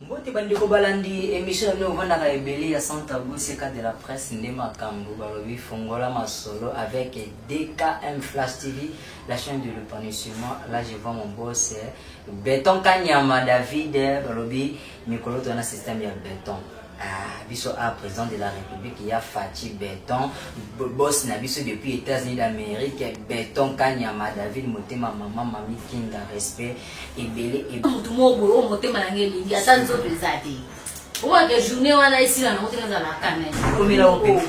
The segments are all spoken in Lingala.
Mbote bandeko balandi emission na bino ovandaka ebele ya sans tabou CK de la presse nde makambo balobi fongola masolo avec DKM Flash TV, la chaîne de l'épanouissement. Là je vois mon boss Beton Kanyama David, balobi mikolo toza na système ya beton. Ah, biso a président de la République ya Fatshi Beton, boss na biso depuis États-Unis d'Amérique, Beton Kanyama David motema mama mami Kinga, respect ebele. Motu moko boye oyo motema na ngai elingi, ata nzoto eza te, omonake journée wana esila nango te, nazala kana. Ekomela yo mpe,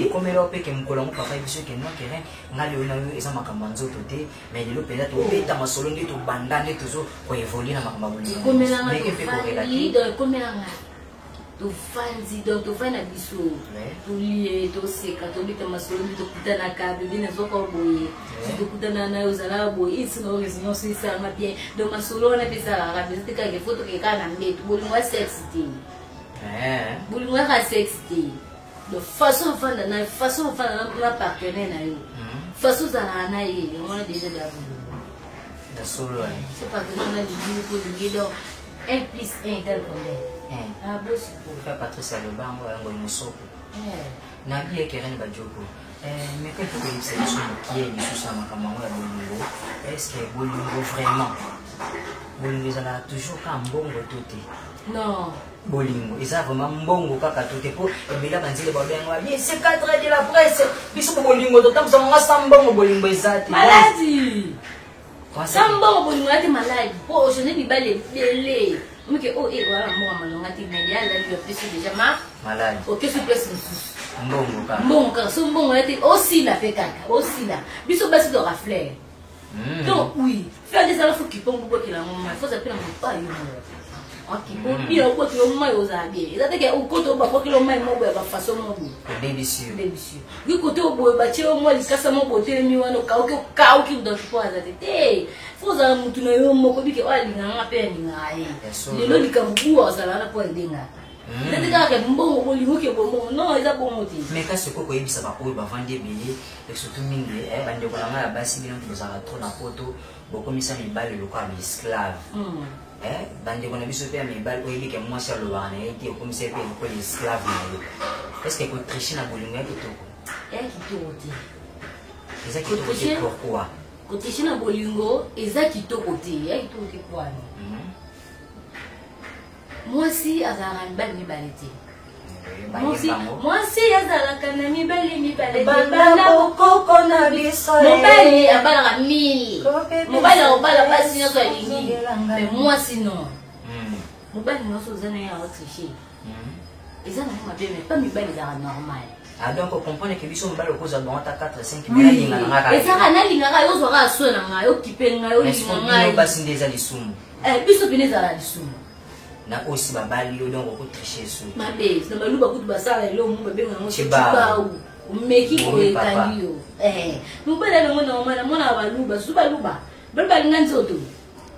ekomela yo mpe ke mokolo yango papa biso ke non keren nga lelo na yo eza makambo ya nzoto te, mais lelo mpenza tobeta masolo nde tobanda nde tozo koévolue na makambo ya bolingo. Ekomelanga. Tofandi, donc ekomelanga, tofandi, donc tofandi na biso, tolie, toseka, tobeta masolo nde tokutanaka. Bebe, nazwaka boye, so tokutana na yo, ozalaka boye, isi na oyo nyonso esalanga bien. Donc masolo wana mpe esalaka biso te kaka fo tokeka na mbeto. Bolingo ya sexe te, bolingo yaka sexe te. Donc façon ofanda na façon ofanda na partenaire na yo, façon ozalaka na ye, yango wana déjà deya bolingo. Ya solo. So partenaire na lingi ko lingi, donc 1 plus 1 égale combien? Ah bo sikoyo. Frère Patrice alobango yango mosoko nabi ekerene bajoko meke mpe koyebisa biso mokie lisusu na makambo yango ya bolingo. Est-ce bolingo vraiment, bolingo ezalaka toujours kaka mbongo to te? Non. Bolingo eza vraiment mbongo kaka to te? Mpo ebela banzele babengo babi c'est cadre de la presse, biso bo bolingo totambusa ngo sa mbongo, bolingo eza te. Maladi sa mbongo, bolingo ya te, maladi. Mpo ochange mibali ebele, omike o e wana mbongo malonga te, mais ya lali apesi déjà ma maladi. Okesi place mosusu. Mbongo kaka. Mbongo kaka. So mbongo ya te, osila mpe kaka osila. Biso basi toka fleur. Donc oui, fleur nde ezala fo kipongo bobwakela yango mai, fo ozala mpe na moto yo moko obila obwakela mai, ozala bien. Eza teke okoto babwakela mai moko ya bafaçon moko boye. Obebisi yo. Obebisi yo. Wi kote oboye batie yo mwa likasa moko, otelemi wana, okauki, okauki, donc po aza te te, fo ozala motu na yo moko bike oyo alingaka mpe alingaka ye. Lelo likambo buwa ozala wana mpo alingaka eza te kaka mbongo, bolingo ke bombongo, non, eza bongo te. Mais kasi okoki koyebisa baoyo bavandi ebele, et surtout mingi bandeko na ngai ya basi, bino bozalaka trop na poto, bokomisa mibali lokola baesclave. Bandeko na biso mpe ya mibali, oyebi ke mwasi alobaka na ye te, okomisa ye mpe lokola esclave na yo. Est ce que kotriche na bolingo ya kitoko? Ya kitoko te. Eza kitoko te, pourquoi? Kotriche na bolingo eza kitoko te, ya kitoko te kwani mwasi azalaka mibali mibale te. Mwasi azalaka na mibali mibale. Banda bokoko na biso. Mobali abalaka mille, mobali akobala basi nyonso alingi, mais mwasi non. Mobali nyonso oza na ye aotriche, eza nango mabe, mais pa mibali ezalaka normal. Ah, donc comprendre que biso mobali okozwa bango ata 4 5, mais nalinga na nga. Ezaka nalingaka yo, ozwaka soin na ngai, okipe ngai, olinga ngai. Basi nde eza lisumu. Biso pene ezala lisumu. Na oyo si babali yo, donc okotriche esu. Mabe na baluba kutu basala eloko mo babenga yango cibau, omeki boye ekangi yo. Mobali alongo normal, amonaka baluba susu, baluba baluba alinga nzoto,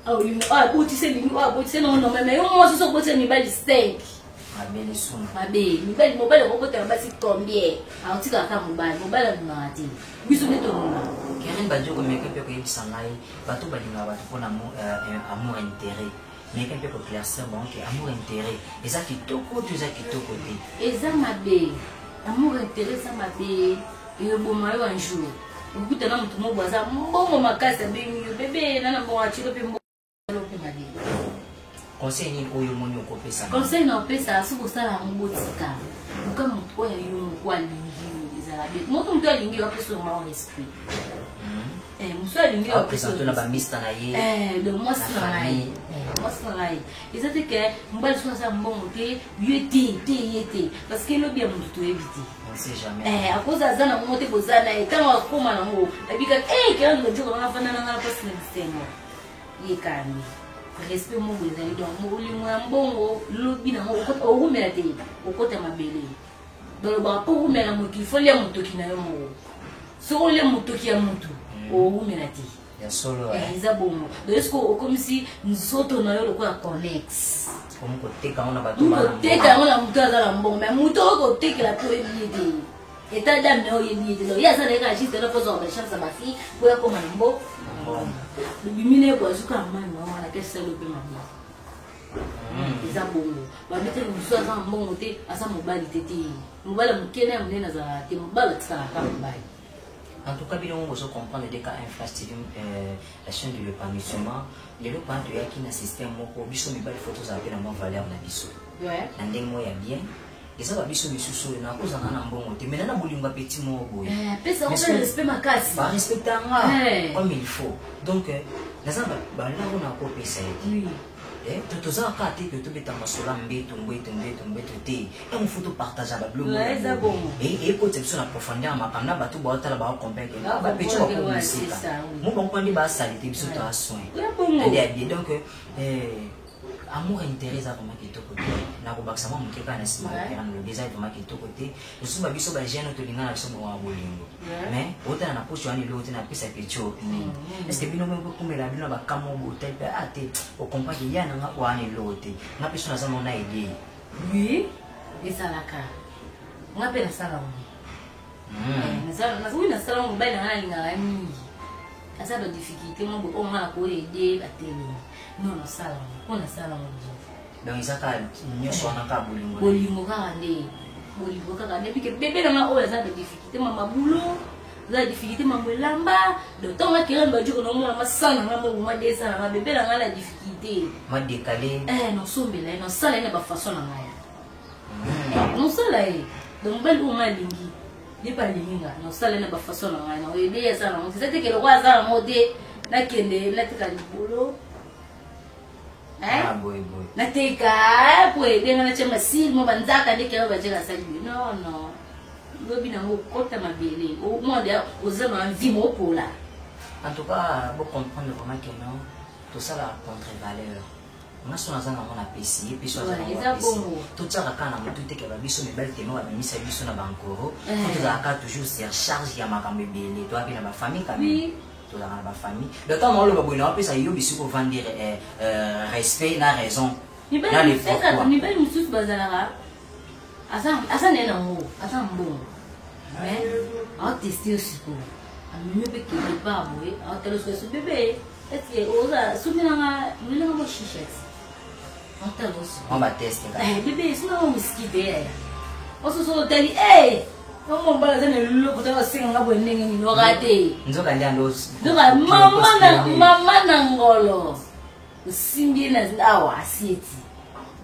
abotisa elingi oyo abotisa nango normal. Mais yo mwasi so obotisa mibali 5. Mabe, lisumu. Mabe. Mibali, mobali akobotana basi combien, akotikaka kaka mobali. Mobali alingaka te, biso nde tolingaka. Karine Badioko, meke mpe koyebisa ngai bato balingaka bato mpona amour intérêt, meke mpe koéclaircir bango ke amour intérêt eza kitoko to eza kitoko te? Eza mabe, amour intérêt eza mabe, eboma yo. Un jour okutana motu moko aza mbongo makasi, abengi yo bebe, nana mbongo atilo mpe mbongo mpe mabe. Conseil nini oyo omoni okopesa? Conseil na opesa, soki osala yango, botika, luka motu oyo yo moko alingi yo, ezala be moto motu alingi yo, apesa yo mao respect. Mosu alingi yo. Présente na bamista na ye. Donc mwasi na ngai, mwasi na ngai, eza te ke mobali soki aza mbongo te, ye te te, ye te, parce que elobi ya motu toyebi te. Akoza aza nango te, boza na ye, ntango akóma nango abika kela nojoko nanga fanda nanga na mpasi na bisengo, ye kani respect moko ezali. Donc bolingo ya mbongo, lobi nango okumela te, okota mabele. Balobaka mpo okumela mokili, fo lia motoki na yo moko. Soki olia motoki ya motu, okumela te. Ya solo. Eza bongo. Donc eske okomisi nzoto na yo lokola connex. Komi koteka yango na bato. Koteka yango na motu aza na mbongo, mais motu oyo kotekela mpo oyebi ye te, état d'âme na yo oyebi ye te. Donc ye aza na ye kaka juste na mpo azwaka bachance ya bafille mpo ya koma na mbo lobimi na ye, boazuka ya mai na wana kesalo mpe mabe. Eza bongo. Babeteli mosusu aza na mbongo te, aza mobali te te. Mobali ya moke na ya monene azalaka te, mobali atikalaka kaka mobali. En tout cas, bino bozo comprendre DKM Flash TV, la chaîne de l'épanouissement. Lelo pa toyaki na système moko biso mibali faut tozala mpe na mwa valeur na biso. Na ndenge moko ya bien. Eza ba biso misusu oyo nakozala na mbongo te, mais na bolingo ya petit moko boye. Pesa ngo mpe respect makasi. Ba respecta nga comme il faut. Donc naza na balaro na kopesa ye te. To toza kaka te ke tobeta masolo ya mbeto mbeto mbeto mbeto te. Ntango faut topartage babiloko. Ouais, eza bongo. Ekotisa biso na profondeur ya makambo na bato baotala, baocomprendre Ba bapeti comprendre, bako ouais, mosika. c'est ça, oui. Mo bango nde basali te, biso toa soin. Ya bongo. Nde ya bien. Donc amour, intérêt eza vraiment kitoko te. Nakobakisa mwa moke kaka na nsima. Okera nalobi eza vraiment kitoko te. Lisusu babiso bajeune tolinga na biso bongo ya bolingo, mais otala na poche wana eloko te, napesa peti oyo nini? Est ce que bino moko ekomela bino na bakamo boye, otali mpe a te, ocomprendre ya nanga wana eloko te, nga mpe so naza mona aide? Oui, ezalaka. Nga mpe nasala ngo. Oui, nasala ngo. Mobali na nga nalingaka ye mingi, aza badifficulté mo boye oyo nga nakoyede batelemi. Non, nasala ngo mpo nasala ngo déjà. Donc eza kaka nyonso wana kaka bolingo. Bolingo kaka nde, bolingo kaka nde. Pike bebe na nga oyo aza badifficulté, mama bulo aza badifficulté, mambo elamba. Donc ntango akela badiko, naomona masala na nga moko ma desa na nga, bebe na nga na difficulté. Mwa décalé. Nosombela ye, nosala ye na bafaçon na ngai, nosala ye. Donc mobali oyo nga alingi, ye mpe alingi nga, nosala ye na bafaçon na ngai, naoyede ye aza nango te. Eza teke lokwa aza nango te, nakende nateka libolo. Ah, boye boye. Nateka po edenga, natya masili mo banzaka nde kero bajeka asali boye. Non, non, lobi nango okota mabele omwa oza na mvima opola. En tout cas, bocomprendre vraiment que non, tosala contre valeur. Nga so naza nango, napesi ye mpe so aza Ouais, nango, eza apesi. bongo. Totiaka kaka na motu te ke babiso mibali tema babimisa biso na bankoro. Eh. Po tozalaka toujours surcharge ya makambo ebele, toya mpe na bafamille quand même. Tozalaka na bafamille. Donc ntango naoloba boye, naopesa yo bisika ovandire respect na raison na le pourquoi. Mibali mosusu bazalaka, aza naye nango, aza mbongo, mais aoteste yo sikoyo, amemi mpe quelque part boye, aotala sikoyo so bebe, est-ce oza soki nanga molinanga mo shisha ti aotala yo sikoyo. Mwa bateste kaka. Bebe, soki nanga whisky te yaya, ososo otali omo mbala aza na eloko te, osenganga boye ndenge nini oka te. Nzoka nde ando. Nzoka mama na ngolo osimbi ye na awa asieti.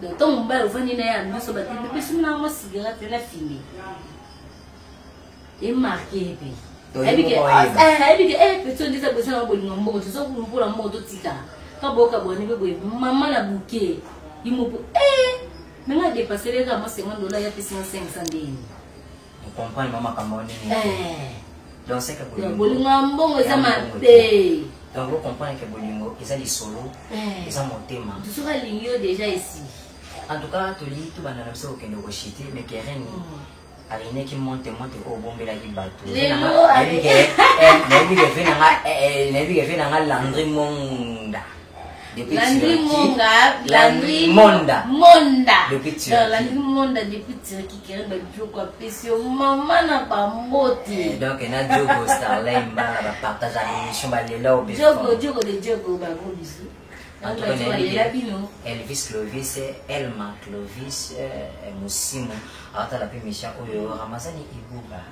Donc ntango mobali ovandi na ye ya nyonso bate, bebe, soki nanga mwa cigarette na fime emarke ye mpe. To ye Ayebi ke moko ayeba. Ayebi ke petit oyo nde eza boye, na bolingo mbongo toza mpola mbongo, totika kaboyoka bwani mpe boye mama na buke ye moko me nga dépasse leka mwa 50 $, ya pesi nga 500 ndeni. Comprendre mwa makambo nini. Donc c'est que Donc, bolingo ya mbongo eza Ya mbongo. mabe. Donc ocomprendre ke bolingo eza lisolo, eza motema. Soki alingi yo déjà esi. En tout cas, tolingi tobanda na biso kokende koshite, mais Keren alinaki monte monte oyo obombelaki bato. Lelo, Nayebi ke ve nanga Landry Monda depuis Landry Turquie. Monga, Landry Monda. Monda. Depuis Turquie. Donc, Landry Monda depuis Turquie, Keren Badjoko apesi yo mama na bambote. Donc na Diogo Starlin mbala bapartage ya émission balela oyo. Diogo, Diogo de Diogo, ba gros bisous. En tout Donc, cas, Diogo nayebi alela ke bino. Elvis Clovis, Elma Clovis, Mosimo aotala mpe mission oyo, Ramazani Ibuba,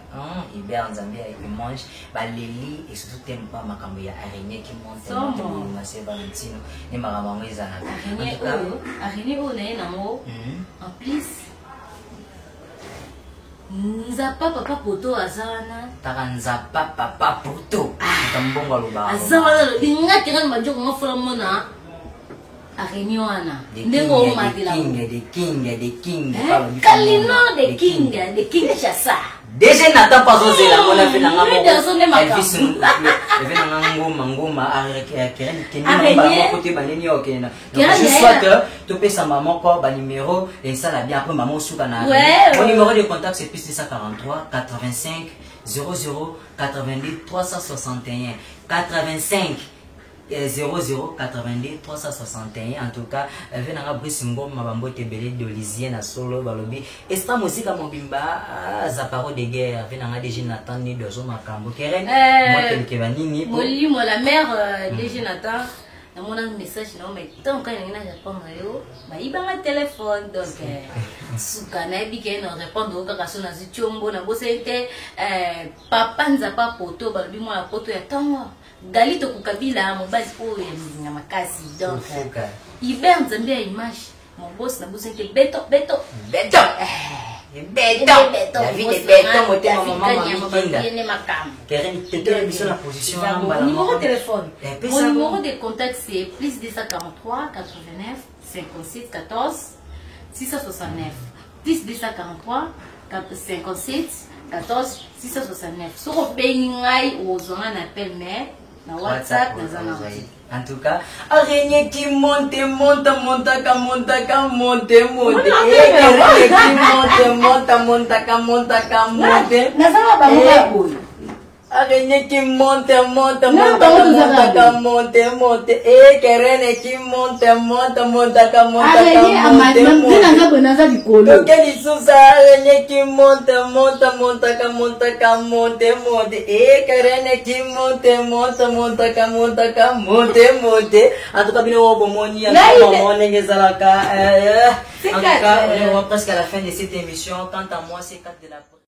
Iber Nzambe ya Emange baleli, et surtout te mpa makambo ya araignée ki monte. Somo. Monte bolinga se Valentino nde makambo yango ezalaka. En Araignée tout cas, oyo, araignée oyo na ye nango. En plus, Nzapa papa poto aza wana. Taka Nzapa papa poto moto mbongo alobaka. Aza wana, alobi nga Keren Bajoko, nga fola mona araignée wana ndenge omatela. King de king de king. Kalino de king de king chassa. DG Nathan pazozela ngo na ve nanga. Lui, dans son makambo. Elvis eve nanga ngoma ngoma Keren kendi. Araignée. Moko te baneni okende na. Keren je Yael. Souhaite topesa mama moko banimero esala bien, après mama osuka na. Mon numéro de contact, c'est plus 243 85 00 82 361, 85 00 82 361. En tout cas, ve nanga Brice Ngoma, bambote ebele d'Olisien na solo, balobi estra mosika mobimba, ah, zaparo de guerre, ve nanga DG Nathan Nido azo makambo Keren. Mokeleke banini Molimo la mère, DG Nathan. Namona message na yo, mais ntango kaka ndenge na répondre yo, bayibanga telefone. Donc suka nayebi ke na répondre yo kaka so nazwi tiombo. Nabosani te papa Nzapa Poto, balobi mwana poto ya ntongo, Gali Tokukabila, mobali oyo ya milinga makasi. Donc Iber Nzambe ya image, mobosi, nabosani te Beto Beto. Beto Beto, David Beto, motema mama Mami Kinda. Makambo. Keren, tetele biso na position wana mbala. Numéro de téléphone, mon numéro de contact, c'est plus 243 89 57 14 669, plus 243 57 14 669. Soki obengi ngai, ozwanga na appel, mais na WhatsApp naza na. En tout cas, araignée qui monte, monte, montaka, montaka, monte, monte. Araignée qui monte, monte, montaka, montaka, monte. Nazanga bango ya boye. Araignée qui monte, monte, montaka, montaka, monte, monte. Eh, Kerene qui monte, monte, montaka, montaka, monte, monte. Naza boye, naza likolo. Toke lisusu, araignée qui monte, monte, montaka, montaka, monte, monte. Eh, Kerene qui monte, monte, montaka, montaka, monte, monte. En tout cas, bino bomoni, en tout cas, maman ndenge ezalaka. En tout cas, on est presque à la fin de cette émission. Quant à moi, c'est 4 de la presse.